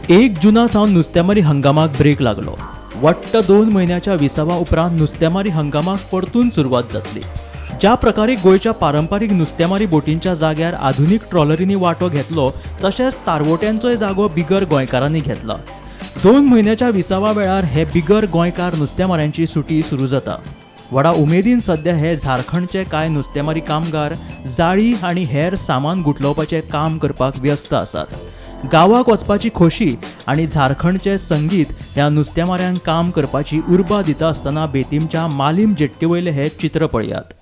1 जुना सावन नुस्तेमारी हंगामाक ब्रेक लागलो. वट्ट 2 म्हयन्याच्या विसावा उपरांत नुस्तेमारी हंगामाक परतून सुरवात जातली. ज्या प्रकारे गोंयच्या पारंपारीक नुस्तेमारी बोटींच्या जाग्यार आधुनीक ट्रॉलरींनी वांटो घेतलो, तशेंच तारवोट्यांचोय जागो बिगर गोंयकारांनी घेतला. 2 म्हयन्याच्या विसावा वेळार हे बिगर गोंयकार नुस्तेमाऱ्यांची सुटी सुरू जाता. व्हडा उमेदीन सद्या हे झारखंडचे कांय नुस्तेमारी कामगार जाळी आनी हेर सामान गुठलावपाचें काम करपाक व्यस्त आसात. गांवाक वचपाची खोशी आनी झारखंडचें संगीत ह्या नुस्तेमाऱ्यांक काम करपाची उर्बा दिता आसतना बेतीमच्या मालीम जेट्टी वयलें हें चित्र पळयात.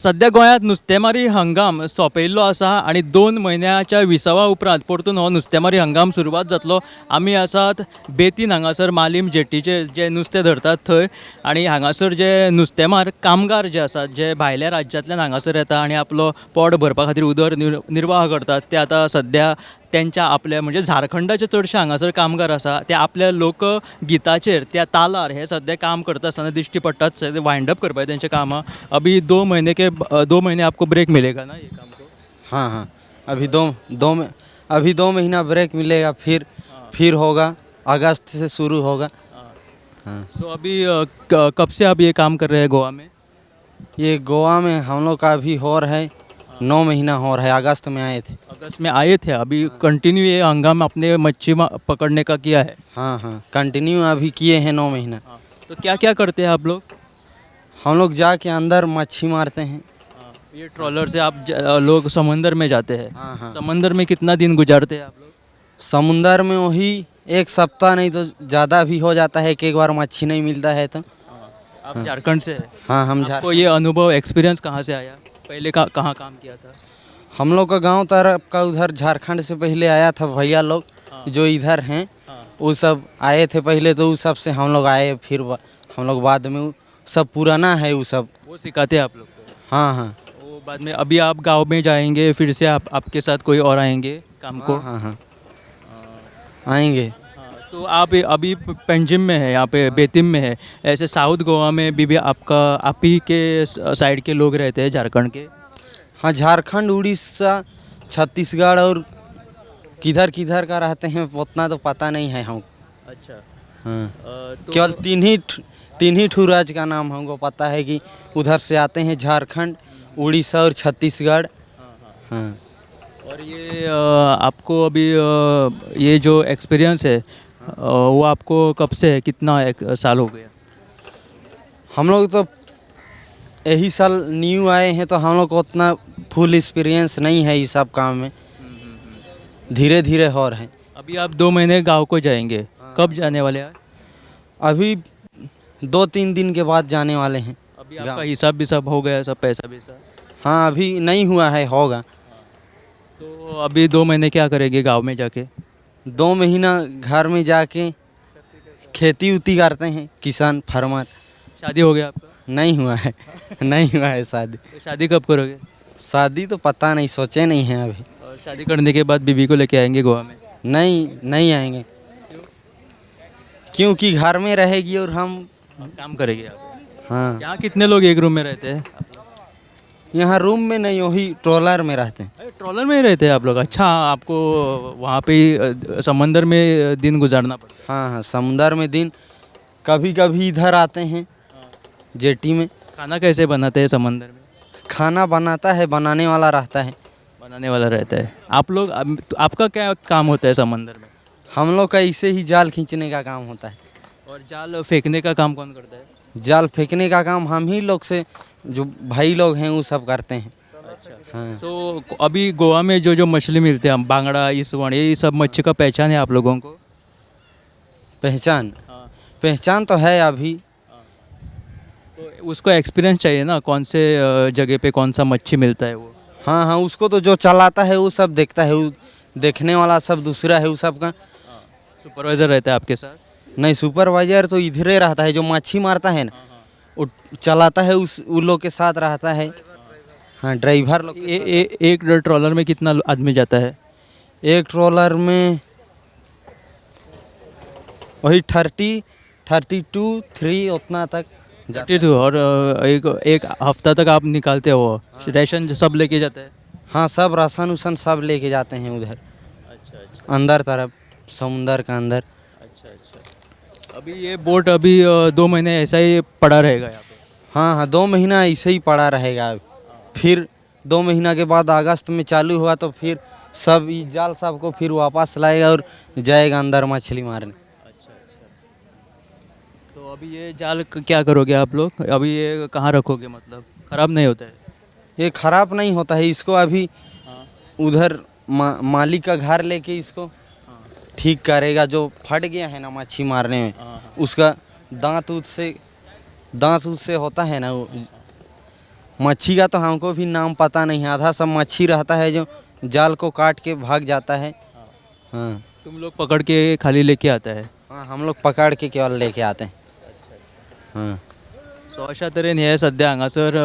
सद्या गोंयांत नुस्तेमारी हंगाम सोंपयल्लो आसा आनी 2 म्हयन्याच्या विसावा उपरांत परतून हो नुस्तेमारी हंगाम सुरवात जातलो. आमी आसात बेतीन हांगासर मालीम जेट्टीचेर जे नुस्तें धरतात थंय आनी हांगासर जे नुस्तेमार कामगार जे आसात, जे भायल्या राज्यांतल्यान हांगासर येता आनी आपलो पोट भरपा खातीर उदर निर्वाह करतात, ते आतां सद्या तेंच्या आपल्या म्हणजे झारखंडाचे चडशे हांगासर कामगार आसा, ते आपल्या लोकगिताचेर त्या तालार हे सद्या काम करता आसतना दिश्टी पडटात. वायंड अप करपाचें तेंचें कामां. अभी 2 महीने के 2 महीने आपको ब्रेक मिलेगा ना ये काम को? हाँ हाँ, अभी दो दो अभी 2 महीना ब्रेक मिलेगा, फिर होगा, अगस्त से शुरू होगा। हाँ। तो अभी कब से आप ये काम कर रहे हैं गोवा में? ये गोवा में हम लोग का अभी हो रहा है 9 महीना हो रहा है, अगस्त में आए थे। अगस्त में आए थे। अभी कंटिन्यू ये हंगाम आपने मच्छी पकड़ने का किया है? हाँ हाँ, कंटिन्यू अभी किए हैं 9 महीना। हाँ। तो क्या क्या करते हैं आप लोग? हम लोग जाके अंदर मच्छी मारते हैं। हाँ, ये ट्रॉलर से आप लोग समंदर में जाते हैं? हाँ हाँ। समंदर में कितना दिन गुजारते हैं आप लोग? समुंदर में वही 1 सप्ताह नहीं तो ज़्यादा भी हो जाता है, एक बार मच्छी नहीं मिलता है तो। आप झारखंड से हैं? हाँ, हम आपको ये अनुभव एक्सपीरियंस कहाँ से आया? पहले कहाँ काम किया था? हम लोग का गांव तरफ का उधर झारखंड से पहले आया था भैया लोग। हाँ। जो इधर हैं। हाँ। वो सब आए थे पहले, तो वो सब से हम लोग आए, फिर हम लोग बाद में सब पुराना है वो सब। वो सिखाते हैं आप लोग को? हाँ हाँ। वो बाद में अभी आप गांव में जाएंगे, फिर से आप आपके साथ कोई और आएंगे काम को? हाँ हाँ, आएंगे। हाँ, तो आप अभी पंजिम में है, यहाँ पे बेतिम में है, ऐसे साउथ गोवा में भी आपका आप ही के साइड के लोग रहते हैं झारखंड के? हाँ, झारखंड, उड़ीसा, छत्तीसगढ़ और किधर किधर का रहते हैं उतना तो पता नहीं है हम। अच्छा। हाँ। तो केवल तीन ही ठू राज्य का नाम हमको पता है कि उधर से आते हैं, झारखंड, उड़ीसा और छत्तीसगढ़। हाँ, हाँ। और ये आपको अभी ये जो एक्सपीरियंस है वो आपको कब से है, कितना एक साल हो गया? हम लोग तो यही साल न्यू आए हैं, तो हम लोग को उतना फुल एक्सपीरियंस नहीं है इस सब काम में, धीरे धीरे हो रहे हैं। अभी आप 2 महीने गांव को जाएंगे, कब जाने वाले हैं? अभी 2-3 दिन के बाद जाने वाले हैं। अभी आपका हिसाब भी सब हो गया, सब पैसा भी सब? हाँ, अभी नहीं हुआ है, होगा। तो अभी 2 महीने क्या करेंगे गांव में जाके? 2 महीना घर में जाके खेती उती करते हैं, किसान फार्मर। शादी हो गया आपका? नहीं हुआ है, नहीं हुआ है शादी। तो शादी कब करोगे? शादी तो पता नहीं, सोचे नहीं है अभी। और शादी करने के बाद बीवी को लेके आएंगे गोवा में? नहीं, नहीं आएंगे। क्योंकि घर में रहेगी और हम काम करेगी आप। हाँ। यहाँ कितने लोग एक रूम में रहते हैं? यहाँ रूम में नहीं, वही ट्रॉलर में रहते हैं। अरे, ट्रॉलर में ही रहते हैं आप लोग। अच्छा, आपको वहाँ पे ही समंदर में दिन गुजारना पड़ता है। हाँ हाँ, समुंदर में दिन, कभी कभी इधर आते हैं जेटी में। खाना कैसे बनाते हैं समंदर में? खाना बनाता है, बनाने वाला रहता है। बनाने वाला रहता है। आप लोग तो आपका क्या काम होता है समंदर में? हम लोग का ऐसे ही जाल खींचने का काम होता है। और जाल फेंकने का काम कौन करता है? जाल फेंकने का काम हम ही लोग से, जो भाई लोग हैं वो सब करते हैं। हाँ। तो अभी गोवा में जो जो मछली मिलते हैं, बांगड़ा, इसवण, ये सब मच्छी का पहचान है आप लोगों को? पहचान? हाँ। पहचान तो है अभी। तो उसको एक्सपीरियंस चाहिए ना, कौन से जगह पे कौन सा मच्छी मिलता है वो। हाँ हाँ, उसको तो जो चलाता है वो सब देखता है, वो देखने वाला सब दूसरा है वो सब का। सुपरवाइज़र रहता है आपके साथ? नहीं, सुपरवाइजर तो इधरे रहता है, जो मच्छी मारता है ना वो चलाता है, उस उन लोग के साथ रहता है। हाँ, ड्राइवर लोग। ए, ए, एक ट्रॉलर में कितना आदमी जाता है? एक ट्रॉलर में वही 30, 32, 3 उतना तक जाता। 32। और एक एक हफ्ता तक आप निकालते हो? राशन सब लेके जाते हैं? हाँ, सब राशन उसन सब लेके जाते हैं उधर। अच्छा अच्छा। अंदर तरफ, समुंदर का अंदर। अच्छा अच्छा। अभी ये बोट अभी 2 महीने ऐसा ही पड़ा रहेगा यहाँ पे? हाँ हाँ, 2 महीना ऐसे ही पड़ा रहेगा। फिर 2 महीना के बाद अगस्त में चालू हुआ तो फिर सब ये जाल सबको फिर वापस लाएगा और जाएगा अंदर मछली मारने। अच्छा अच्छा। तो अभी ये जाल क्या करोगे आप लोग? अभी ये कहाँ रखोगे, मतलब ख़राब नहीं होता है? ये ख़राब नहीं होता है, इसको अभी हाँ। उधर मालिक का घर लेके इसको ठीक करेगा। जो फट गया है ना मच्छी मारने में, हाँ। उसका दांत ऊत से, दांत ऊत से होता है ना वो मच्छी का, तो हमको भी नाम पता नहीं है। आधा सब मच्छी रहता है जो जाल को काट के भाग जाता है। हाँ। तुम लोग पकड़ के खाली लेके आता है? हाँ, हम लोग पकड़ के केवल लेके आते हैं। हाँ। सो अशा तरेन हे सद्या हांगासर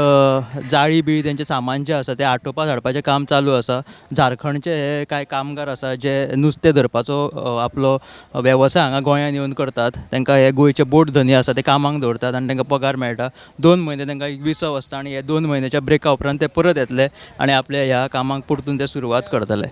जाळी बिळी तेंचें सामान जें आसा तें आटोवपाक धाडपाचें काम चालू आसा। झारखंडचे हे कांय कामगार आसा जे नुस्तें धरपाचो आपलो वेवसाय हांगा गोंयांत येवन करतात। तांकां हे गोंयचे बोट धनी आसा ते कामाक दवरतात आनी तांकां पगार मेळटा। 2 म्हयने तांकां एक विसव आसता आनी हे 2 म्हयन्याच्या ब्रेका उपरांत ते परत येतले आनी आपल्या ह्या कामाक परतून ते सुरवात करतले।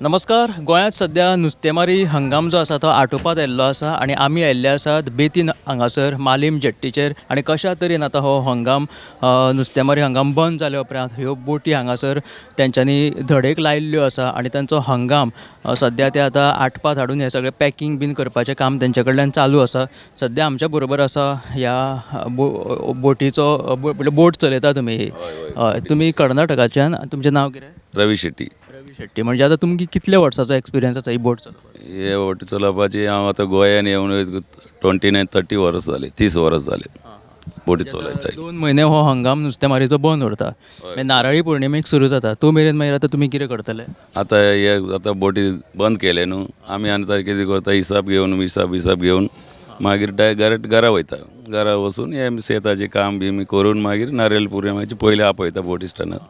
नमस्कार। गोंयांत सद्या नुस्तेमारी हंगाम जो आसा तो आटोवपाक आयिल्लो आसा आनी आमी आयिल्ले आसात बेतीन हांगासर मालीम जेट्टीचेर आनी कशा तरेन आतां हो हंगाम नुस्तेमारी हंगाम बंद जाल्या उपरांत ह्यो बोटी हांगासर तेंच्यांनी धडेक लायिल्ल्यो आसा आनी तांचो हंगाम सद्या ते आतां आटपात हाडून हें सगळें पॅकींग बीन करपाचें काम तेंचे कडल्यान चालू आसा। सद्या आमच्या बरोबर आसा ह्या बोटीचो बोट चलयता तुमी, हय, तुमी कर्नाटकाच्यान, तुमचें नांव कितें? रवी शेट्टी। रवी शेट्टी। म्हणजे आतां तुमकां कितले वर्सांचो एक्सपिरियन्स आसा ही बोट चलोवपाक? हे बोट चलोवपाची हांव आतां गोंयान येवन 29-30 वर्सां जालीं, 30 वर्सां जालीं बोटी चलयता। 2 म्हयने हो हंगाम नुस्तेमारीचो बंद उरता, मागीर नारळी पौर्णिमेक सुरू जाता, तो मेरेन मागीर आतां तुमी कितें करतले? आतां हे आतां बोटी बंद केले न्हू आमी, आनी आतां कितें करता, हिसाब घेवन, हिसाब हिसाब घेवन मागीर डायरेक्ट घरा वयता। घरा वचून हे शेताचें काम बी करून मागीर नारयल पुर्णिमेचे पयलीं आपयता बोटी स्टँडार,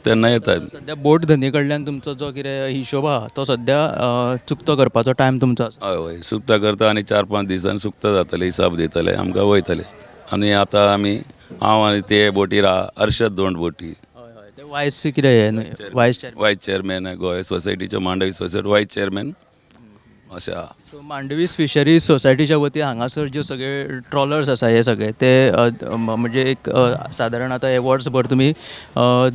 तेन्ना येता। सद्या बोट धनी कडल्यान तुमचो जो कितें हिशोब आहा तो सद्या चुकतो करपाचो टायम तुमचो आसा? हय हय, सुकता करता आनी 4-5 दिसान सुकता जातले, हिसाब दितले आमकां, वयतले। आनी आतां आमी हांव आनी ते बोटीर आहा अर्शद दोंड बोटी। हय हय, ते वायस कितें हें न्हय, vice chairman. Vice chairman Goa सोसायटीचो, मांडवी सोसायटी वायस चेअरमॅन अशें आहा. सो मांडवीस फिशरीज सोसायटीच्या वतीन हांगासर ज्यो सगळे ट्रॉलर्स आसा हे सगळे ते म्हणजे एक सादारण आतां हे वर्सभर तुमी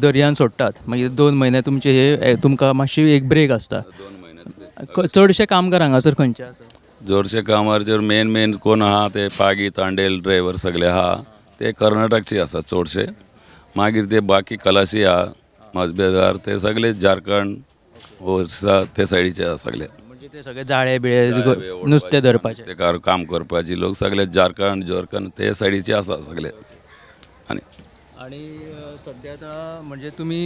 दर्यान सोडटात, मागीर 2 म्हयने तुमचे हे तुमकां मातशी एक ब्रेक आसता. 2 म्हयने चडशे कामगार हांगासर खंयचे आसा? चडशे कामार जर मेन मेन कोण आहा ते पागी तांडेल ड्रायवर सगळे आहा ते कर्नाटकचे आसा चडशे. मागीर ते बाकी कलासी आहा मजबेदार ते सगळे झारखंड ओरिसा ते सायडीचे आहा सगळे. म्हणजे ते सगळे जाळे बिळे नुस्तें धरपाचे नुस्तेकार काम करपाचे लोक सगळे झारखंड जोरखंड ते सायडीचे आसा सगळे. आनी आनी सद्या आतां म्हणजे तुमी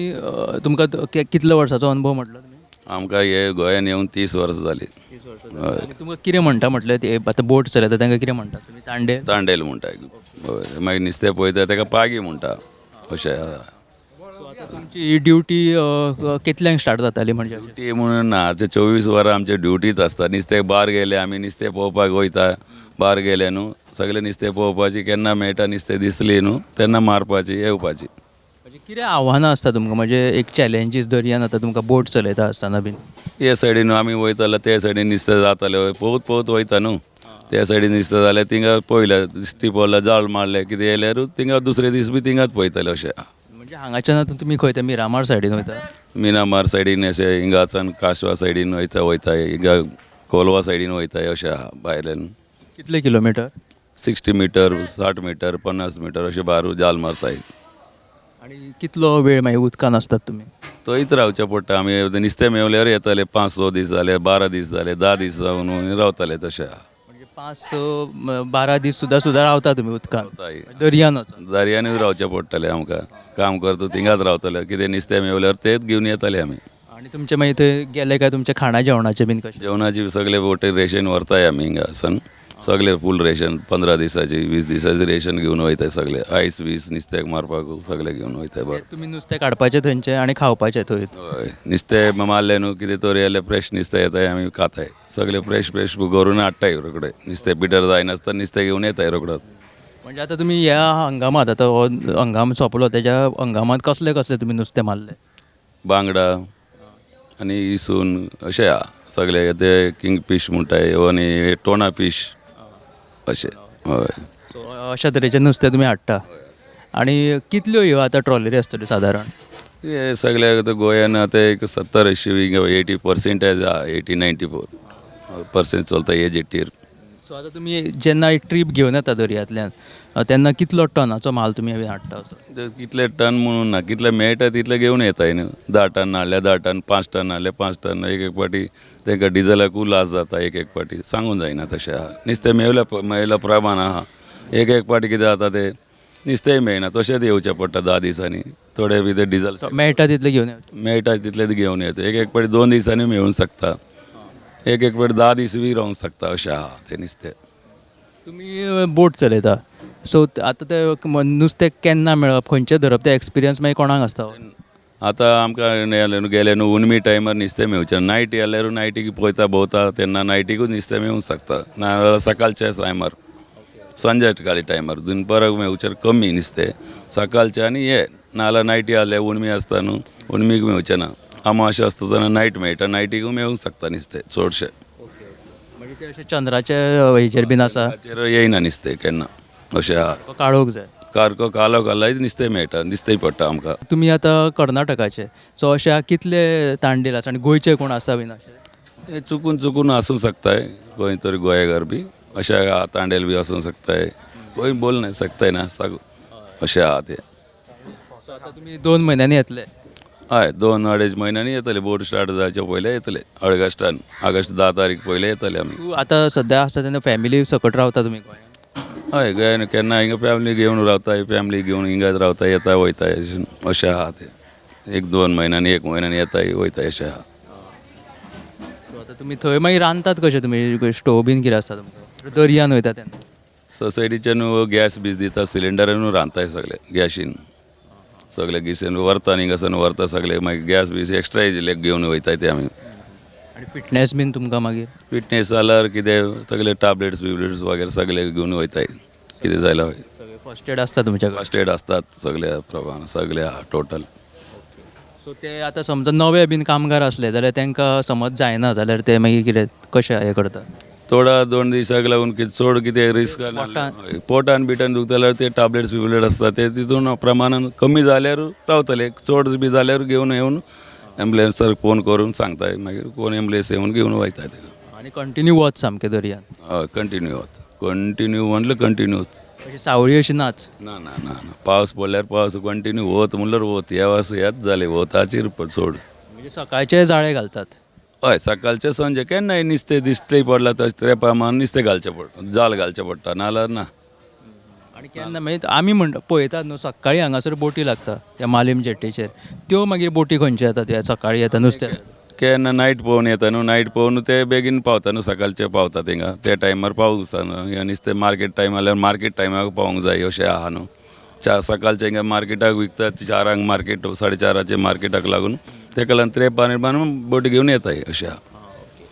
तुमकां कितलो वर्साचो अनुभव म्हटलो तुमी? आमकां हे गोंयान येवन 30 वर्सां जालीं. 30 वर्सां. आनी तुमकां कितें म्हणटा म्हटलें ते आतां बोट चलयता तांकां कितें म्हणटा तुमी? तांडेल? तांडेल म्हणटा. हय, मागीर नुस्तें पळयता ताका पागी म्हणटा अशें. सो आतां तुमची ही ड्युटी कितल्यांक स्टार्ट जाताली? म्हणजे ड्युटी म्हणून ना, आतां 24 वरां आमचे ड्युटीच आसता. नुस्तें बार गेले आमी नुस्तें पळोवपाक वयता, बार गेले न्हू सगळें नुस्तें पळोवपाची, केन्ना मेळटा नुस्तें दिसली न्हू तेन्ना मारपाची येवपाची. म्हणजे कितें आव्हानां आसता तुमकां, म्हणजे एक चॅलेंजीस दर्यान आतां तुमकां बोट चलयता आसतना बीन? हे सायडीन आमी वयताले ते सायडीन नुस्तें जातालें, पोवत पोवत वयता न्हू ते सायडीन नुस्तें जालें थिंगा पळयलें दिश्टी पडलें जाळ मारलें कितें येयल्यारूच थिंगा दुसरे दीस बी थिंगाच पळयताले अशें. म्हणजे हांगाच्यान आतां तुमी खंय ते मिरामार सायडीन वयता? मिरामार सायडीन अशें हिंगाच्यान कासवा सायडीन वयता वयता हिंगा कोलवा सायडीन वयता अशें आहा भायल्यान. कितले किलोमिटर? 60 मिटर, 60 मिटर, 50 मिटर अशें भायर जाल मारताय. आनी कितलो वेळ मागीर उदकान आसतात तुमी? थंयच रावचें पडटा. आमी नुस्तें मेवल्यार येताले 5-6 दीस जाले, 12 दीस जाले, 10 दीस जावन रावताले तशें आहा. म्हणजे 5-6 12 दीस सुद्दां सुद्दां रावता तुमी उदकान? रावताय. दर्यान वचोन? दर्यानूय रावचें पडटालें आमकां, काम करता थिंगाच रावताले, कितें नुस्तें मेवल्यार तेच घेवन येताले आमी. आनी तुमचें मागीर थंय गेले काय तुमचें खाणा जेवणाचें बीन कशें? जेवणाची सगळे बोटी रेशन व्हरताय आमी हिंगासान, सगळे फूल रेशन 15 दिसाची 20 दिसाची रेशन घेवन वयताय सगळे, आयस वीस नुस्त्याक मारपाक सगळे घेवन वयताय. बरें तुमी नुस्तें काडपाचें थंयचें आनी खावपाचें थंय? हय, नुस्तें मारलें न्हू कितें तरी जाल्यार फ्रेश नुस्तें येताय आमी खाताय, सगळे फ्रेश फ्रेश करून हाडटाय रोखडे, नुस्तें पिटर जायनासतना नुस्तें घेवन येताय रोखडोच. म्हणजे आतां तुमी ह्या हंगामांत, आतां हो हंगाम सोंपलो तेज्या हंगामांत कसले कसले तुमी नुस्तें मारलें? बांगडा आनी इसून अशें आहा सगळे, ते किंग फीश म्हणटाय आनी टोणा फीश अशें. हय. सो अशा तरेचें नुस्तें तुमी हाडटा. आनी कितल्यो ह्यो आतां ट्रॉलरी आसतल्यो सादारण? हे सगळे आतां गोंयान आतां एक 70-80 80% आहा, 80-94% चलता हे जेटीर. सो आतां तुमी जेन्ना एक ट्रीप घेवन येता दर्यांतल्यान तेन्ना कितलो टनाचो म्हाल तुमी हाडटा असो? कितले टन म्हणून ना, कितले मेळटा तितले घेवन येताय न्हू. 10 टन हाडले 10 टन, 5 टन हाडले 5 टन, एक एक फावटी तांकां डिजलाकूय लास जाता, एक एक फावटी सांगूंक जायना तशें आहा. नुस्तें मेळल्या प्रमाण आहा, एक एक फावटी कितें जाता तें नुस्तेंय मेळना, तशेंच येवचें पडटा 10 दिसांनी, थोडे बी ते डिजल मेळटा तितलें घेवन येवचें, मेळटा तितलें घेवन येता. एक एक फावटी 2 दिसांनी मेळूंक शकता, एक एक फावटी 10 दीस बी रावंक शकता अशें आहा तें नुस्तें. तुमी बोट चलयता, सो आतां तें नुस्तें केन्ना मेळप, खंयचें धरप, तें एक्सपिरियन्स मागीर कोणाक आसता? आतां आमकां गेले न्हू उनमी टायमार नुस्तें मेवचें, नायटी जाल्यार नायटीक पळयता भोंवता तेन्ना नायटीकूच नुस्तें मेवूंक शकता, नाजाल्यार सकाळच्या टायमार सांजे काळी टायमार दनपाराक मेवचें कमी नुस्तें, सकाळचें आनी हे नाजाल्यार नायटी जाल्यार उनमी आसता न्हू, उनमीक मेवचें ना, अमावश्या आसता तेन्ना नायट मेळटा, नायटीकूय मेवूंक शकता नुस्तें चडशें. म्हणजे ते अशें चंद्राचे हेजेर बीन आसा? चंद्राचेर येयना नुस्तें केन्ना अशें आहा, काळोख जाय, सारको कालो घाल्यार नुस्तें मेळटा, नुस्तें पडटा आमकां. तुमी आतां कर्नाटकाचे, सो अशे कितले तांडेल आसा आनी गोंयचे कोण आसा बीन अशे? हे चुकून चुकून आसूंक शकताय, खंय तरी गोंयकार बी अशे तांडेल बी आसूंक शकताय, खंय बोल ना शकताय ना साग अशें आहा तें. सो आतां तुमी 2 म्हयन्यांनी येतले? हय, 2-2.5 म्हयन्यांनी येतले, बोट स्टार्ट जावचे पयलें येतले, ऑगस्टान, ऑगस्ट 10 तारीख पयलें येतले आमी. तूं आतां सद्या आसा तेन्ना फॅमिली सकट रावता तुमी गोंयांत? हय, गोंयान केन्ना हिंगा फॅमिली घेवन रावताय, फॅमिली घेवन हिंगाच रावता, येता वयता अशें आहा तें. 1-2 म्हयन्यांनी 1 म्हयन्यांनी येताय वयता अशें आहा. सो आतां तुमी थंय मागीर रांदतात कशें तुमी? स्टोव बीन कितें आसता तुमकां दर्यान वयता तेन्ना? सोसायटीच्यान गॅस बीस दिता, सिलिंडरानूय रांदताय सगळे गॅशीन, सगळे गॅसीन व्हरता हिंगासान व्हरता सगळे, मागीर गॅस बीस एक्स्ट्रा घेवन वयताय ते आमी. आनी फिटनेस बीन तुमकां मागीर? फिटनेस जाल्यार कितें सगळे टाबलेट्स बिबलेट्स वगैरे सगळे घेवन वयताय, कितें जाल्यार सगळे फर्स्ट एड आसता तुमच्या कडेन? फर्स्ट एड आसतात सगळे प्रमाण, सगळे आहा टोटल. सो ते आतां समजा नवे बीन कामगार आसले जाल्यार तांकां समज जायना जाल्यार ते मागीर कितें कशें हें करता? थोडा 2 दिसाक लागून कितें चड कितें रिस्क, पोटान बिटान दुखता जाल्यार ते टाबलेट्स बिबलेट आसता ते तितून प्रमाणान कमी जाल्यार रावतले, चड बी जाल्यार घेवन येवन एम्बुलन्साक फोन करून सांगताय, मागीर कोण एम्बुलन्स येवन घेवन वयता तेका. आनी कंटिन्यू वत सामकें दर्यान? हय, कंटिन्यू वत, कंटिन्यू म्हणल्यार कंटिन्यू. अशी सावळी अशी नाच? ना ना ना ना, पावस पडल्यार पावस कंटिन्यू वत म्हणल्यार वत, ह्या वर्सा हेंच जालें वताचेर चड. म्हणजे सकाळचे जाळे घालतात? हय, सकाळचें सांजे केन्नाय नुस्तें दिश्टी पडलां तशें ते प्रमाण नुस्तें घालचें पडटा, जाल घालचें पडटा, नाल्यार ना. आनी केन्ना मागीर आमी म्हणटा पळयतात न्हू सकाळीं हांगासर बोटी लागता त्या मालीम जेट्टीचेर, त्यो मागीर बोटी खंयच्यो येता त्या सकाळीं येता नुस्तें? केन्ना नायट पळोवन येता न्हू, नायट पळोवन ते बेगीन पावता न्हू, सकाळचे पावता थिंगा, ते टायमार पावूंक जाता न्हू. नुस्तें मार्केट टायम जाल्यार मार्केट टायमाक पावोंक जाय अशें आहा न्हू. सकाळचे हिंगा मार्केटाक विकतात, 4 मार्केट 4:30 मार्केटाक लागून तेका लागून त्रेपान बोटी घेवन येताय अशें आहा.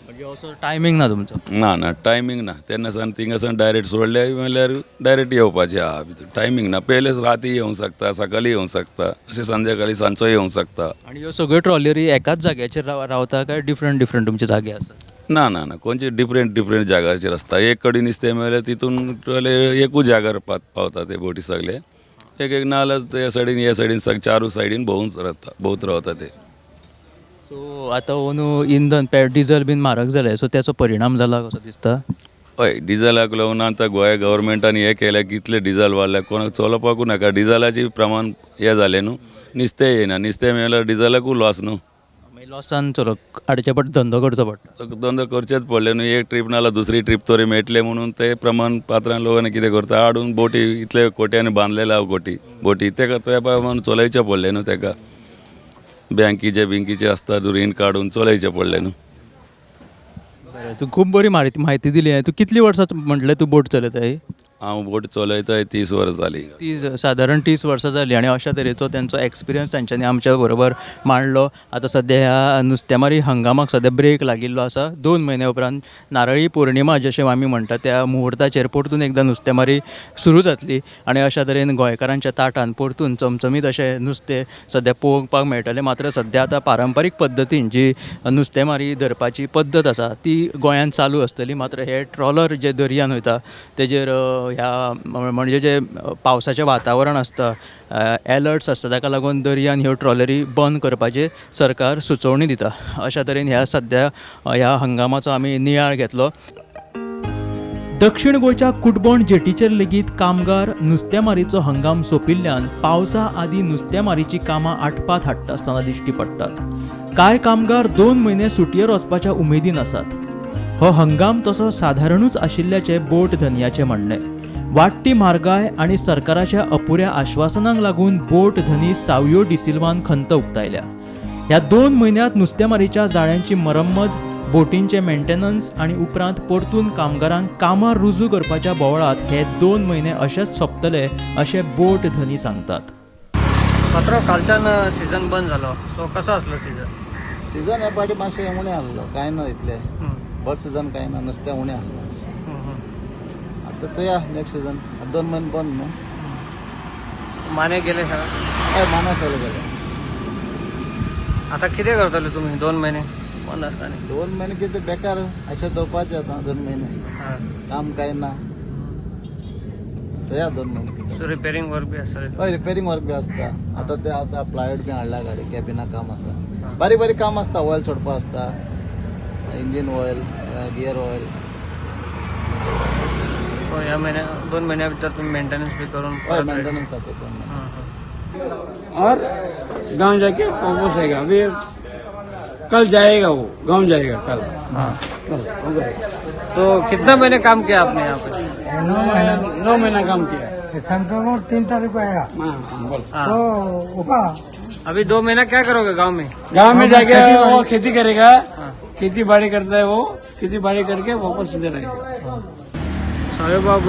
म्हणजे असो टायमींग ना तुमचो? ना ना, टायमींग ना, तेन्ना सावन थिंगा सावन डायरेक्ट सोडले म्हणल्यार डायरेक्ट येवपाचें आहा, टायमींग ना. पयलेच राती येवंक शकता, सकाळीं येवंक शकता, अशें संध्याकाळी सांजचो येवंक शकता. आनी ह्यो सगळ्यो ट्रॉलरी एकाच जाग्याचेर रावता काय डिफरंट डिफरंट तुमचे जागे आसात? ना ना ना, खंयचे डिफरंट डिफरंट जाग्याचेर आसता. एक कडेन नुस्तें मेळ्ळें तितून ट्रॉलर एकूच जाग्यार पावता ते बोटी सगळे, एक एक ना जाल्यार त्या सायडीन ह्या सायडीन सगळे चारूय सायडीन भोंवून रावता, भोंवत रावता ते. सो आतां अंदू इंधन डिजल बीन म्हारग जालें, सो तेचो परिणाम जाला कसो दिसता? हय, डिजलाक लागून आतां गोंय गव्हर्मेंटान हें केलें, कितलें डिजल वाडलें, कोणाक चलोवपाकूय नाका, डिजलाचें प्रमाण हें जालें न्हू, नुस्तें येयना, नुस्तें मेळल्यार डिजलाकूय लॉस न्हू. मागीर लॉसान चलो हाडचें पडटा, धंदो करचो पडटा. धंदो करचेच पडले न्हू, एक ट्रीप नाल्यार दुसरी ट्रीप तरी मेळटलें म्हणून ते प्रमाण पात्रां लोक कितें करता हाडून बोटी इतले कोट्यांनी बांदलेले आहा बोटी, बोटी तेका त्या प्रमाण चलयचें पडलें न्हू, तेका बँकीचे बिंकीचे आसता रीण काडून चलयचें पडलें न्हू. बरें, तूं खूब बरी म्हायती दिली. तूं कितलीं वर्सां म्हटलें तूं बोट चलयता? हांव बोट चलयता 30 वर्सां जालीं. सादारण 30 वर्सां जालीं आनी अशा तरेचो तेंचो एक्सपिरियन्स तांच्यांनी आमच्या बरोबर मांडलो. आतां सद्या ह्या नुस्तेमारी हंगामाक सद्या ब्रेक लागिल्लो आसा. 2 म्हयन्या उपरांत नारळी पौर्णिमा जशें आमी म्हणटा त्या मुहुर्ताचेर परतून एकदां नुस्तेमारी सुरू जातली आनी अशा तरेन गोंयकारांच्या ताटान परतून चमचमीत अशें नुस्तें सद्या पळोवपाक मेळटलें. मात्र सद्या आतां पारंपारीक पद्दतीन जी नुस्तेमारी धरपाची पद्दत आसा ती गोंयांत चालू आसतली. मात्र हे ट्रॉलर जे दर्यान वयता तेजेर ह्या म्हणजे जे पावसाचें वातावरण आसता, एलर्ट्स आसता, ताका लागून दर्यान ह्यो ट्रॉलरी बंद करपाचें सरकार सुचोवणी दिता. अशा तरेन ह्या सद्या ह्या हंगामाचो आमी नियाळ घेतलो. दक्षिण गोंयच्या कुटबण जेटीचेर लेगीत कामगार नुस्तेमारीचो हंगाम सोंपिल्ल्यान पावसा आदीं नुस्तेमारीचीं कामां आटपात हाडटा आसतना दिश्टी पडटात. कांय कामगार 2 म्हयने सुटयेर वचपाच्या उमेदीन आसात. हो हंगाम तसो सादारणूच आशिल्ल्याचें बोट धनयाचें म्हणणें. वाडटी म्हारगाय आनी सरकाराच्या अपुऱ्या आश्वासनांक लागून बोट धनी सावयो डिसिल्वान खंत उक्तायल्या. ह्या 2 म्हयन्यांत नुस्तेमारीच्या जाळ्यांची मरम्मत, बोटींचें मेंटेनन्स आनी उपरांत परतून कामगारांक कामार रुजू करपाच्या बोवाळांत हे 2 म्हयने अशेंच सोंपतले अशें बोट धनी सांगतात. मात्र कालच्यान सीझन बंद जालो, सो कसो आसलो सीझन? सीझन हे फाटी मातशें उणें आहलो, कांय ना इतलें बरें सीझन कांय ना, नुस्तें उणें आहलें. आतां चोया नेक्स्ट सीझन, 2 म्हयने बंद न्हू. माने गेले सगळे? हय, माने सगळे गेले. आतां कितें करतले तुमी 2 म्हयने बंद आसतना? 2 म्हयने कितें बेकार अशें दवरपाचें आतां 2 म्हयने, काम कांय ना. चोया 2 म्हयने कितें. सो रिपेरींग वर्क बी आसतलें? हय, रिपेरींग वर्क बी आसता. आतां ते आतां प्लायवूड बी हाडला गाडी, कॅबिना काम आसा, बारीक बारीक काम आसता, ऑयल सोडपा आसता, engine oil, gear oil. So ह्या म्हयन्या 2 म्हयन्या भितर तुमी मेंटेनन्स बी करून? हय, मेंटेनन्स जाता 2 म्हयने. और गांव जाके वापस आएगा. अभी कल जाएगा वो, गांव जाएगा कल. हाँ, कल हो गया. तो कितना महीने काम किया आपने यहाँ पे? 9 महीना काम किया. सितंबर 3 तारीख को आया. हाँ, बोल. तो उठा. अभी 2 महीना क्या करोगे गांव में? गांव में जाके वो खेती करेगा, खेती बाड़ी करता है वो, खेती बाड़ी करके वापस इधर आएगा. साहेब बाब,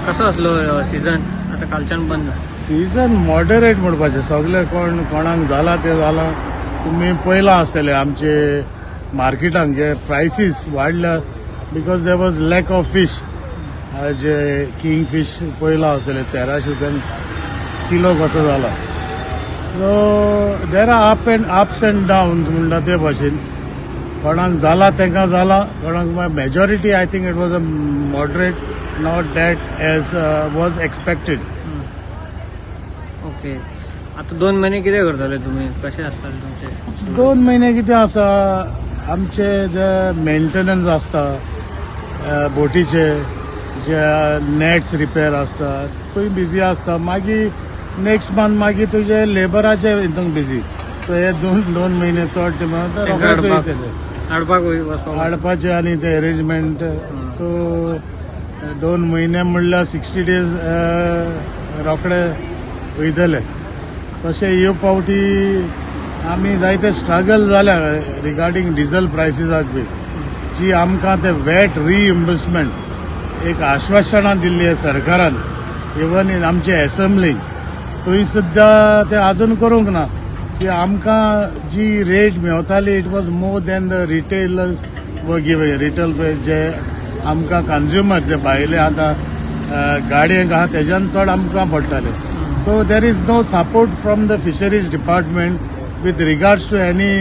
कसो आसलो सीझन आता कालच्यान बंद? सीझन मॉडरेट म्हणपाचें, सगळे कोण कोणाक जाला ते जाला. तुमी पळयलां आसतलें आमचे मार्केटान जे प्रायसीस वाडल्या because there was lack of fish. J king fish पळयलां आसतलें 1300 रुपयान किलो कसो जाला. So there are ups and downs म्हणटा ते भाशेन. कोणाक जाला तांकां जाला, कोणाक majority I think it was a moderate, not that as was expected. Okay, आतां 2 म्हयने कितें करतले तुमी, कशें आसतलें तुमचें? 2 म्हयने कितें आसा, आमचे जे मेंटेनन्स आसता बोटीचे, जे नॅट्स रिपेर आसता थंय बिजी आसता. मागीर नेक्स्ट मंथ मागीर तुजे लेबराचे हितून बिजी. सो हे दोन म्हयने चड ते तांकां रोखडेच वयतले. हाडपाक वचपाक हाडपाचे आनी ते एरेंजमेंट. सो 2 म्हयने म्हणल्यार 60 डेज रोखडे वयतले. तशें ह्यो फावटी आमी जायते स्ट्रगल जाल्या रिगार्डींग डिझल प्रायसीसाक बी, जी आमकां ते वॅट रिइम्बर्समेंट एक आश्वासनां दिल्ली आहे सरकारान, इवन इन आमचे एसेंब्लीक, थंय सुद्दां ते आजून करूंक ना. की आमकां जी रेट मेवताली it was more than the retailers were giving. Retail जे आमकां कंज्युमर जे भायले आतां गाडयेक आहा तेज्यान चड आमकां पडटाले. So there is no support from the fisheries department with regards to any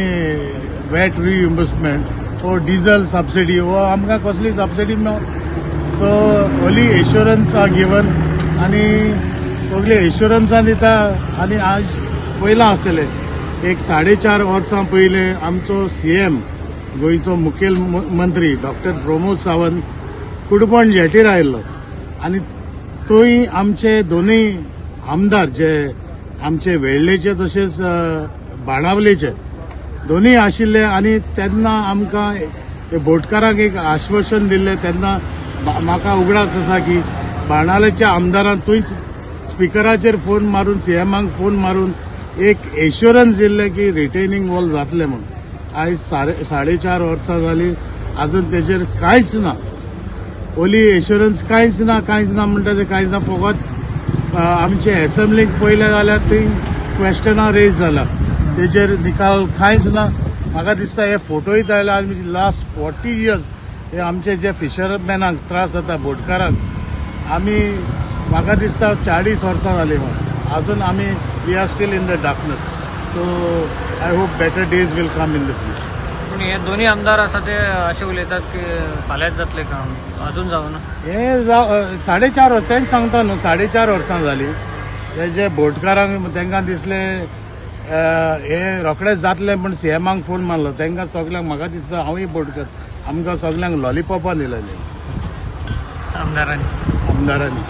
VAT reimbursement or diesel subsidy वो आमकां कसली सबसिडी मेळ. So only assurance are given आनी सगळे एश्युरन्सां दिता. आनी आज पयलां आसतलें एक 4.5 वर्सां पयलें आमचो सीएम गोंयचो मुखेल मंत्री डॉक्टर प्रमोद सावंत कुडपण जेटीर आयिल्लो आनी थंय आमचे दोनूय आमदार जे आमचे वेळ्ळेचे तशेंच बाणावलेचे दोनूय आशिल्ले आनी तेन्ना आमकां बोटकारांक एक आश्वासन दिल्लें. तेन्ना म्हाका उगडास आसा की बाणावलेच्या आमदारान थंयच स्पिकराचेर फोन मारून सीएमाक फोन मारून एक एश्युरन्स दिल्लें की रिटेनिंग वॉल जातलें म्हणून. आयज 4.5 वर्सां जालीं, आजून तेजेर कांयच ना. ओली एश्युरन्स कांयच ना, कांयच ना म्हणटा तें कांयच ना. फकत आमचे एसेंब्लीक पळयलें जाल्यार थंय क्वेश्चनां रेज जाला, तेजेर निकाल कांयच ना. म्हाका दिसता हे फोटोय आयला आनी लास्ट 40 इयर्स हे आमचे जे फिशरमॅनाक त्रास जाता, बोटकारांक, आमी म्हाका दिसता 40 वर्सां जालीं म्हूण आजून आमी we are still in the darkness. So I hope better days will come in the future. पूण हे दोन्ही आमदार आसा ते अशें उलयतात की फाल्यांच जातलें काम, अजून जावना. हे 4.5 वर्सां तेंच सांगता न्हू, 4.5 वर्सां जालीं. हे जे बोटकारांक तांकां दिसलें हे रोखडेच जातलें, पूण सीएमाक फोन मारलो तांकां सगल्यांक. म्हाका दिसता हांवूय बोटकार, आमकां सगल्यांक लॉलिपॉपां दिलेलीं आमदारांनी आमदारांनी.